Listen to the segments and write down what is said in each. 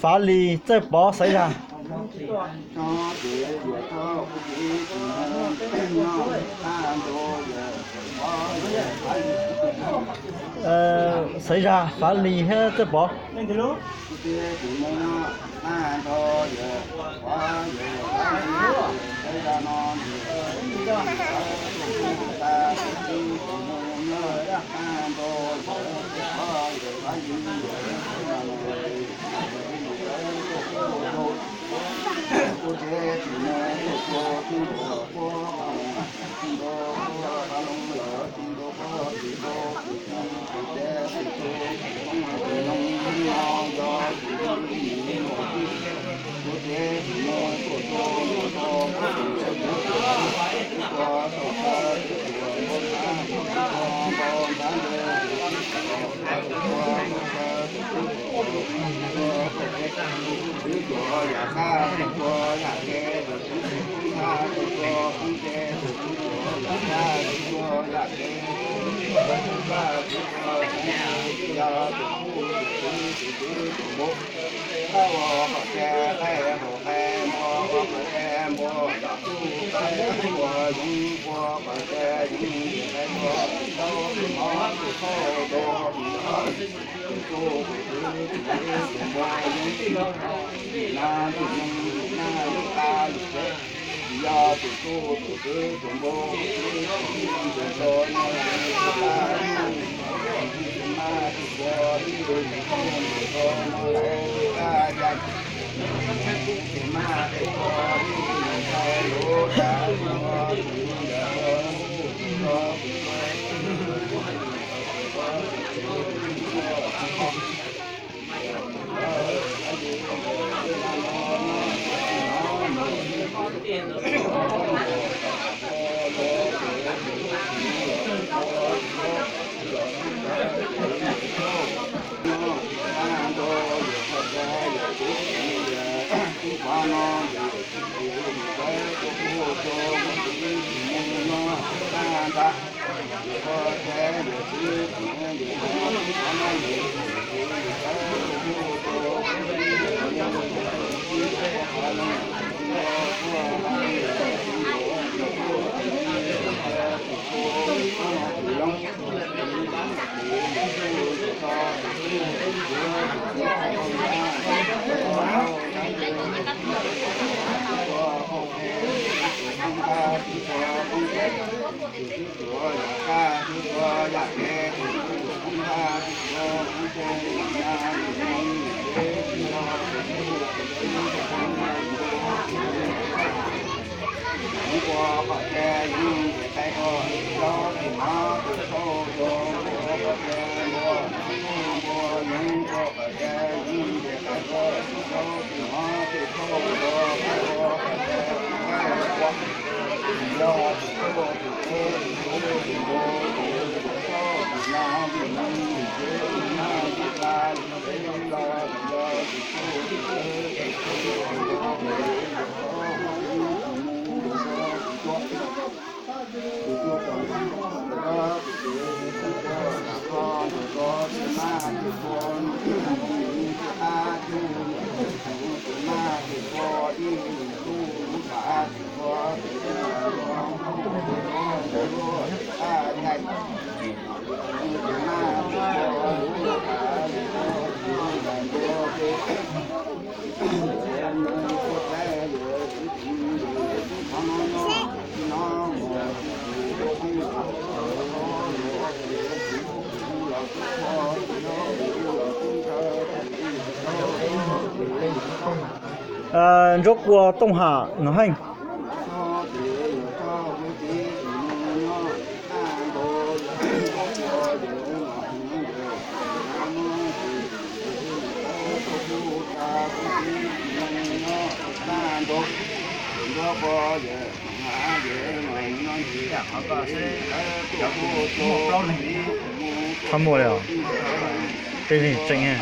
Fav Lis Txawj Pov Xaiv Zag. Xaiv Zag, Fav Lis thiab Txawj Pov. Ntsuab Kua Tooj Ham Nom Heej. Txhob muaj li os. Tej neeg tseem.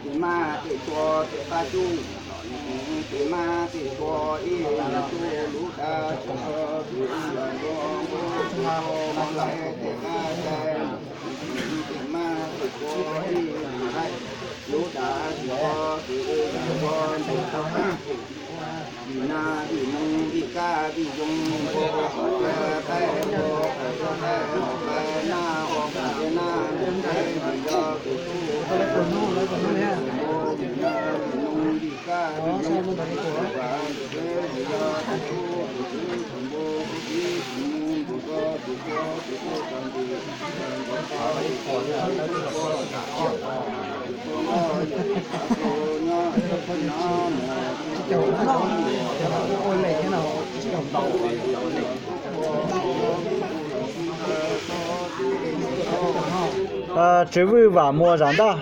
Tes maj tes tua tes qab cuj, tes maj tes tua ib tug lub dab tsi, tus yog nruab nqus tus mos lais tes qab cai, tes maj tes tua ib tug lub dab tsi, tus yog nruab nqus tus vim naj vim noog vim kab vim zoo, npua qhov cawv qaib, npua qhov cawv qaib, qhov qaib naj ua qhov cawv naj, npua qaib vim yog tus tub, npua vim naj vim noog vim kab vim zoo, npua qaib vim yog tus tub, tus tub tus npua tus tib tus noog tus koj tus koj tus koj tus koj tus koj. Tswv Vwj Vam Muas Zam Ntaj.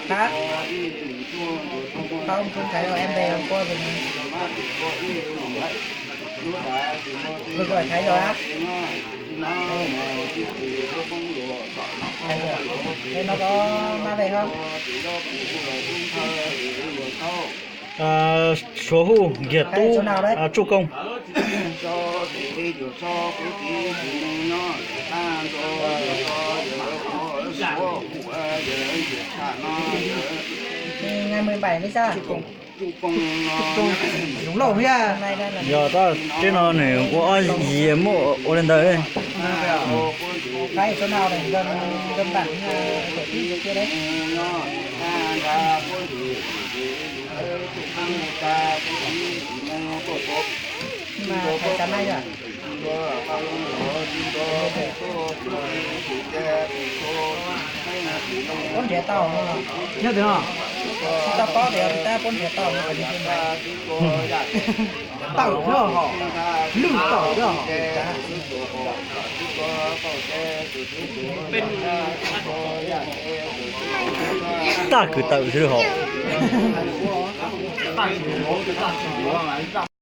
Hả? Không, không thấy rồi, em về hôm qua rồi mà. Vừa gọi thấy rồi á. Thấy rồi. Thế nó có mang về không? Ờ, số hũ Giệt Tú, ờ, Trúc Công. Ngày mười bảy mới ra. Yog tab, teb no nws ua ob yias muaj ua li ntawd. Nyob twg no? Tsis tau paub tias tab puab nrhiav tau no. Tawm xwb hos, lwj tawm xwb hos. Tag kws tawm xwb hos.